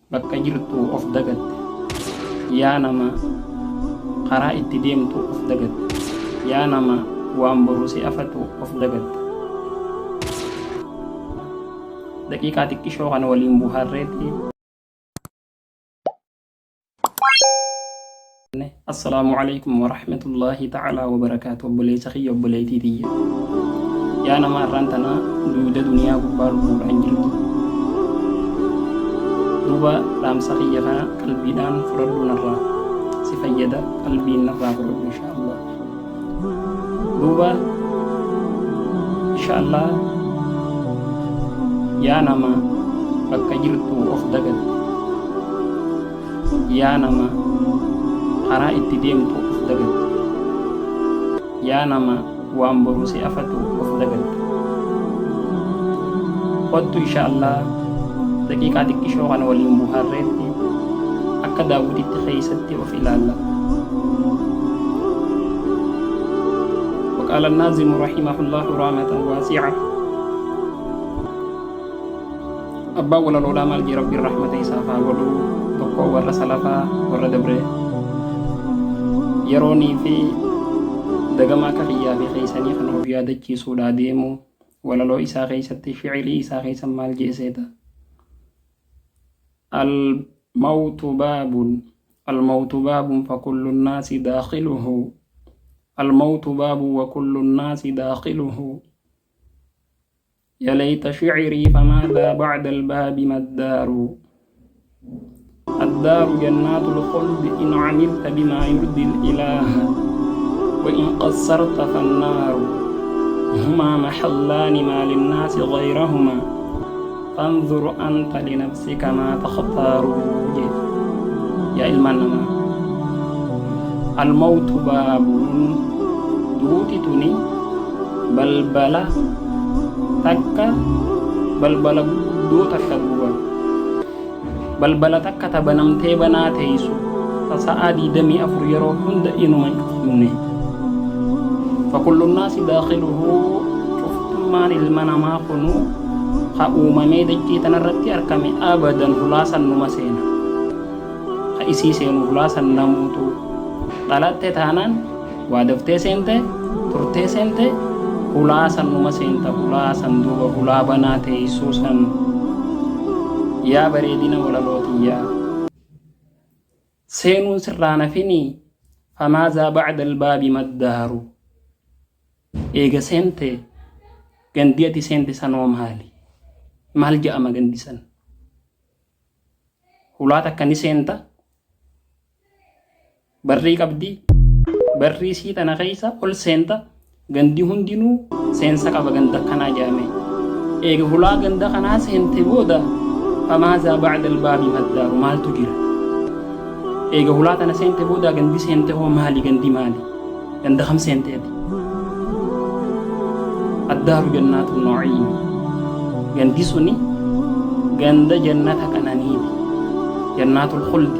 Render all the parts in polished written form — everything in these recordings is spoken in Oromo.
Bakka jirtu of dagatte. Yaa nama karaa itti deemtu of dagatte. Yaa nama waan boru si afatu of dagatte. Daqiiqaa xiqqishoo kana waliin buhaarreeti. Assalaamu alaikum warahmatullaahi ta'aalaa wabarakaatu. Obboleessa kiyya, obboleettii tiyya, yaa nama har'aan tana duuda duniyaa gubbaa lubbuudhaan jirtu, duuba dhaamsa kiyya kana qalbiidhaan fudhadhu, narraa si fayyada, qalbiin narraa fudhadhu insha Allah. Duuba insha Allah, yaa nama bakka jirtu of dagatte, yaa nama karaa itti deemtu of dagatte, yaa nama waan boru si afatu of dagatte, kottu insha Allah daqiiqaa xiqqishoo kana waliin buhaarreetti akka daawwititti keessatti of ilaalla. وقال الناظم رحمه الله رحمة واسعة، abbaan walaloodhaa maal jee? Rabbiin rahmata isaaf haa godhu. Tokko warra salafaa, warra dabre, yeroonii fi dagama akka kiyyaa fi keeysanii kan of yaadachiisuudhaa deemu, walaloo isaa keessatti, shicirii isaa keessa maal jeeseeta? Almawtu baabun, almawtu baabun fakullu nnaasi daakhiluhu, almawtu baabun wa kullu nnaasi daakhiluhu, يا ليت شعري فماذا بعد الباب ما الدار؟ الدار جنات الخلد إن عملت بما يرضي الإله، وإن قصرت فالنار، هما محلان ما للناس غيرهما، فانظر أنت لنفسك ما تختار. يا ilmaan namaa، الموت باب، duuti tuni balbala takka, balbala guddoo takka. Duuba balbala takka ta banamtee banaa teeysu, ta sa'aa 24 yeroo hunda inuma hin cufamne. فكل الناس داخله، cuftummaan ilma namaa kunu ka uumamee dachii tanarratti argame abadan hulaasan numa seena. Ka isii seenu hulaasan namuutu dhalatte taanaan, waa daftee seente, turtee seente, hulaasan numa seenta hulaasan. Duuba hulaa banaa teessuu san, yaa bareedina walalootiyyaa, seenuun sirraa nafini. فماذا بعد الباب ما الدار؟ Eega seente gandi ati seente sanoo maali? Maal je'ama gandi san? Hulaa takka ni seenta, barrii qabdi, barrii sii tana keessa ol seenta. Gandi hundinuu seensa qaba, ganda akkanaa jedhame. Eega hulaa ganda kanaa seente booda فماذا بعد الباب ما الدار؟ Maaltu jira eega hulaa tana seente booda? Gandi seente hoo maali? Gandi maali? Ganda kam seenteeti? الدار جنات النعيم، gandi suni ganda jannata qananiiti, جنات الخلد,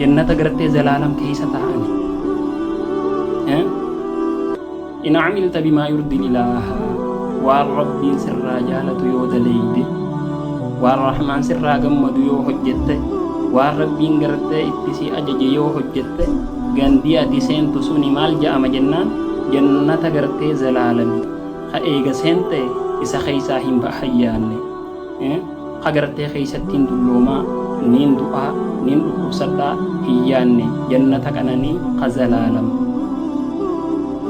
jannata gartee zalaalam keessa ta'ani. إن عملت بما يرضي الإله, waan Rabbiin sirraa jaalatu yoo daleyde, waan Rahmaan sirraa gammadu yoo hojjette, waan Rabbiin gartee itti si ajaje yoo hojjette, gandii ati seentu suni maal je'ama jennaan, jannata gartee zalaalami, ka eega seente isa keeysaa hin bahayyaanne, ka gartee keeysattiin dulloomaa, niin du'aa, niin dhukkubsadhaa hin yaanne, jannata qananii ka zalaalam,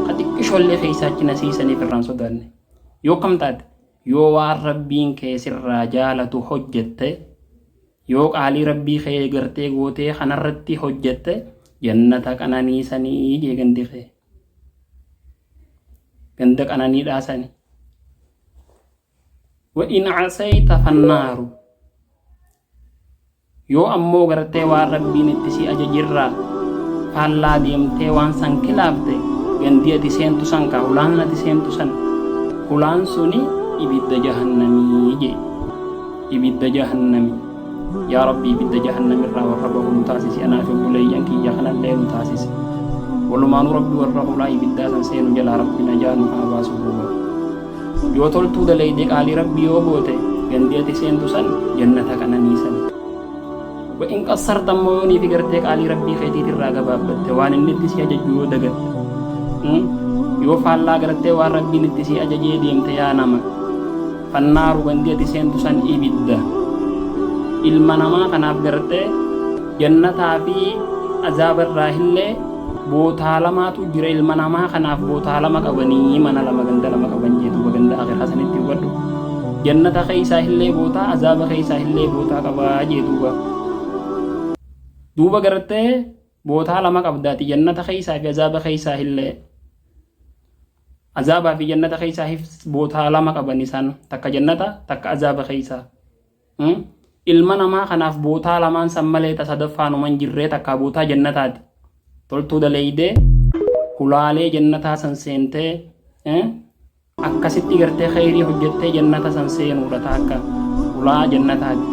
ka xiqqishoollee keeysaa achi nasiisaniif irraan sodaanne. Yoo kam taate? Yoo waan Rabbiin kee sirraa jaalatu hojjette, yoo qaalii Rabbii kee gartee gootee kanarratti hojjette, jannata qananiisanii jee. Gandi kee ganda qananiidhaa sani. وإن عصيت فالنار, yoo ammoo gartee waan Rabbiin itti si ajajirraa faallaa deemtee waan san kilaafte, gandi ati seentu san, ka hulaan ati seentu san, hulaan suni ibidda jahannamii jee, ibidda jahannamii. Yaa Rabbi, ibidda jahannamirraa warra bahu nu taasisi. Anaa fi obboleeyyan kiyya kanallee nu taasisi. Walumaanuu Rabbi warra hulaa ibiddaa san seenu jalaa Rabbi najaa nu haa baasu. Duuba yoo toltuu daleyde, qaalii Rabbi yoo goote, gandi ati seentu san jannata qananii san. Wa in qassarta ammoo yoonii fi gartee qaalii Rabbii keetiitirraa gabaabbatte, waan inni itti si ajaju yoo dagatte, yoo faallaa gartee waan Rabbiin itti si ajajee deemte, yaa nama, fannaaru gandi ati seentu san ibidda. Ilma namaa kanaaf gartee jannataa fi azaabarraa illee bootaa lamaatu jira. Ilma namaa kanaaf bootaa lama qabanii, mana lama, ganda lama qaban jee. Duuba ganda akhiraa sanitti hubadhu, jannata keessaa illee bootaa, azaaba keessaa illee bootaa qabaa jee. Duuba gartee bootaa lama qabdaati, jannata keessaa fi azaaba keessaa illee. Azaabaa fi jannata keessaa bootaa lama qaban isaan, takka jannata, takka azaaba keessaa. Ilma namaa kanaaf bootaa lamaan san malee ta sadaffaanuman jirree. Takkaa bootaa jannataati, toltuu daleeydee hulaalee jannataa san seentee, akkasitti gartee kheyrii hojjettee jannata san seenuudha, ta akka hulaa jannataati.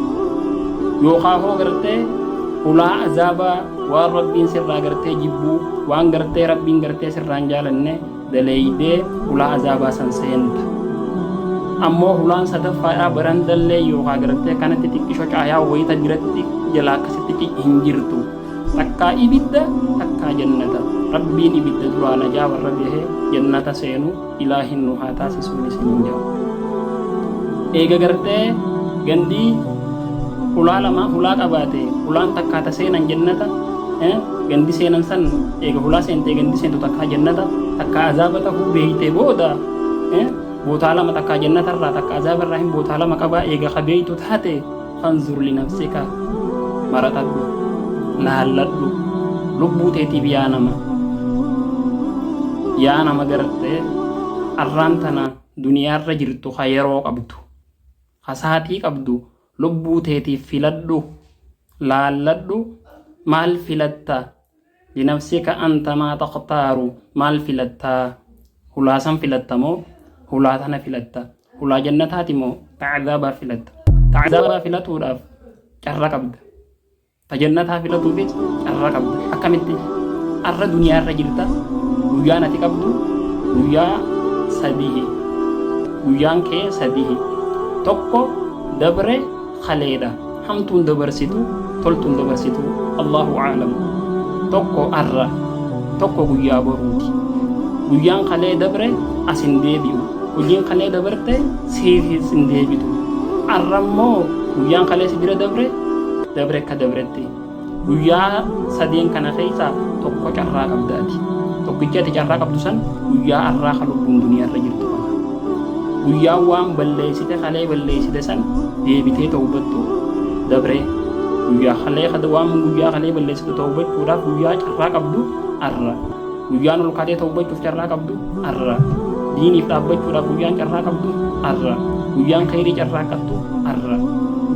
Yookaa hoo gartee hulaa azaabaa, waan Rabbiin sirraa gartee jibbuu, waan gartee Rabbiin gartee sirraan jaalanne daleeydee hulaa azaabaa san seenta. Ammoo hulaan sadaffaadhaa barandallee yookaa gartee kanatti xiqqisho caayaa wayita biratti jala akkasitti hin jirtu. Takkaa ibidda, takkaa jannata. Rabbiin ibidda duraa najaa warra bahe jannata seenu Ilaahin nu haa taasisuun isiniin jedha. Eega gartee gandii hulaa lama hulaa qabaate, hulaan takkaa ta seenan jannata, gandi seenan san eega hulaa seentee gandi seentu takkaa jannata, takkaa azaaba tahuu beeyte booda, bootaa lama, takkaa jannatarraa, takkaa azaabarraa hin bootaa lama qabaa eega ka beeytu taate, fanzur linafsika, maratadhu, laalladhu lubbuu teetiif. Yaa nama, yaa nama gartee arraan tana duniyaarra jirtu, ka yeroo qabdu, ka saatii qabdu, lubbuu teetiif filadhu, laalladhu, maal filatta? Linafsika anta maa taqtaaru, maal filattaa? Hulaa san filatta moo hulaa tana filatta? Hulaa jannataati moo ta azaabaa filatta? Ta azaabaa filatuudhaaf carra qabda, ta jannataa filatuufis carra qabda. Akkamitti? Arra duniyaarra jirta, guyyaan ati qabdu guyyaa sadihi, guyyaan kee sadihi. Tokko dabre kaleedha, hamtuun dabarsitu, toltuun dabarsitu Allahu aalam. Tokko arra, tokko guyyaa boruuti. Guyyaan kalee dabre as hin deebi'u, hojiin kalee dabarte siifis hin deebitu. Arra immoo guyyaan kalee si bira dabre, dabre akka dabretti. Guyyaa sadeen kana keessaa tokko carraa qabdaati. Tokkichi ati carraa qabdu san guyyaa arraa ka lubbuun duniyaarra jirtu kana. Guyyaa waan balleessite, kalee balleessite san deebitee tawbattu dabre. Guyyaa kalee waan guyyaa kalee balleessitu tawbachuudhaaf guyyaa carraa qabdu arra. Guyyaan ol kaatee tawbachuuf carraa qabdu arra. Diiniif dhaabbachuudhaaf guyyaan carraa qabdu arra. Guyyaan khayrii carraa qabdu arra.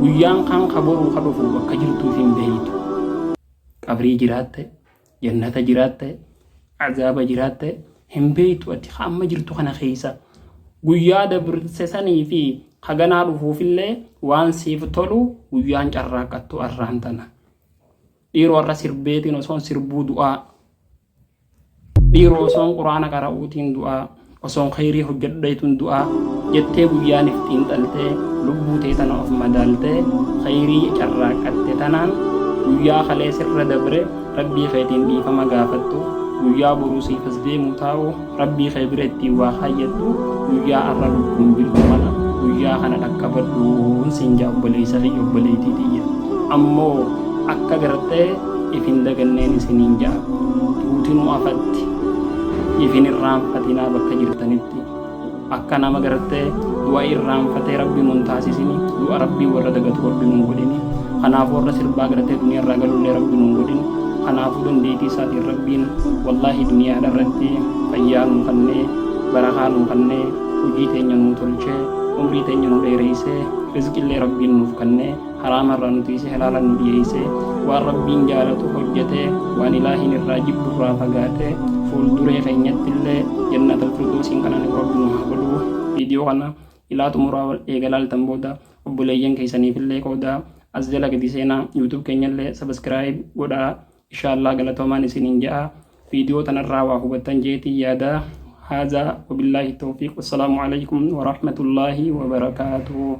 Guyyaan kan ka boruu ka dhufu bakka jirtuuf hin beeytu. Qabrii jiraatte, jannata jiraatte, azaaba jiraatte hin beeytu ati ka amma jirtu kana keessa. Guyyaa dabrse sanii fi ka ganaa dhufuufillee waan siif tolu guyyaan carraaqqattu arraan tana. Dhiiroo, har'a sirbeetiin osoon sirbuu du'aa. Dhiiroo, osoon Quraana qara'uutiin du'aa. Osoon khayrii hojjedheetuun du'aa jettee guyyaan if xiinxaltee, lubbuu tee tana of madaaltee, khayrii carraaqqatte tanaan guyyaa kalee sirra dabre Rabbii keetiin dhiifama gaafattu, guyyaa boruu siif as deemuu taa'u Rabbii kee bira ittiin waa kaayyattu guyyaa arra lubbuun jirtu kana, guyyaa kana dhaqqabadhuun siin jaa, obboleessa kiyya, obboleettii tiyya. Ammoo akka gartee if hin daganneen isiniin jaa, duutinuu afatti if hin irraanfatinaa bakka jirtanitti. Akka nama gartee du'a irraanfatee Rabbi nuun taasisini, du'a Rabbii warra dagatu Rabbi nuun godhini. Kanaafuu warra sirbaa gartee duniyaa irraa galullee Rabbi nuun godhin. Kanaafuu dandeettii isaatiin Rabbiin wallaahi duniyaadha irratti fayyaa nuu kannee, barakaa nuu kannee, hojii teenya nuu tolchee, umrii teenya nu dheereysee, rizqillee Rabbiin nuuf kannee, haraama irraa nu tiisee, halaalan nu dhiyeessee, waan Rabbiin jaalatu hojjetee, waan Ilaahiin irraa jibbu irraa fagaatee, fuulduree keenyatti illee jannatal firdoosiin kanaan Rabbi nu haa godhu. Viidiyoo kana ilaa xumuraa wal eega laaltan booda obboleeyyan keessaniif illee qoodaa. As jala gadi seenaa YouTube keenyallee subscribe godhaa. Inshaallah galatoomaan isiniin ja'a. Viidiyoo tanarraa waa hubattan jeetii yaada. Haazaa wabillaahi tawfiiq, wassalaamu alaikum warahmatullaahi wabarakaatuh.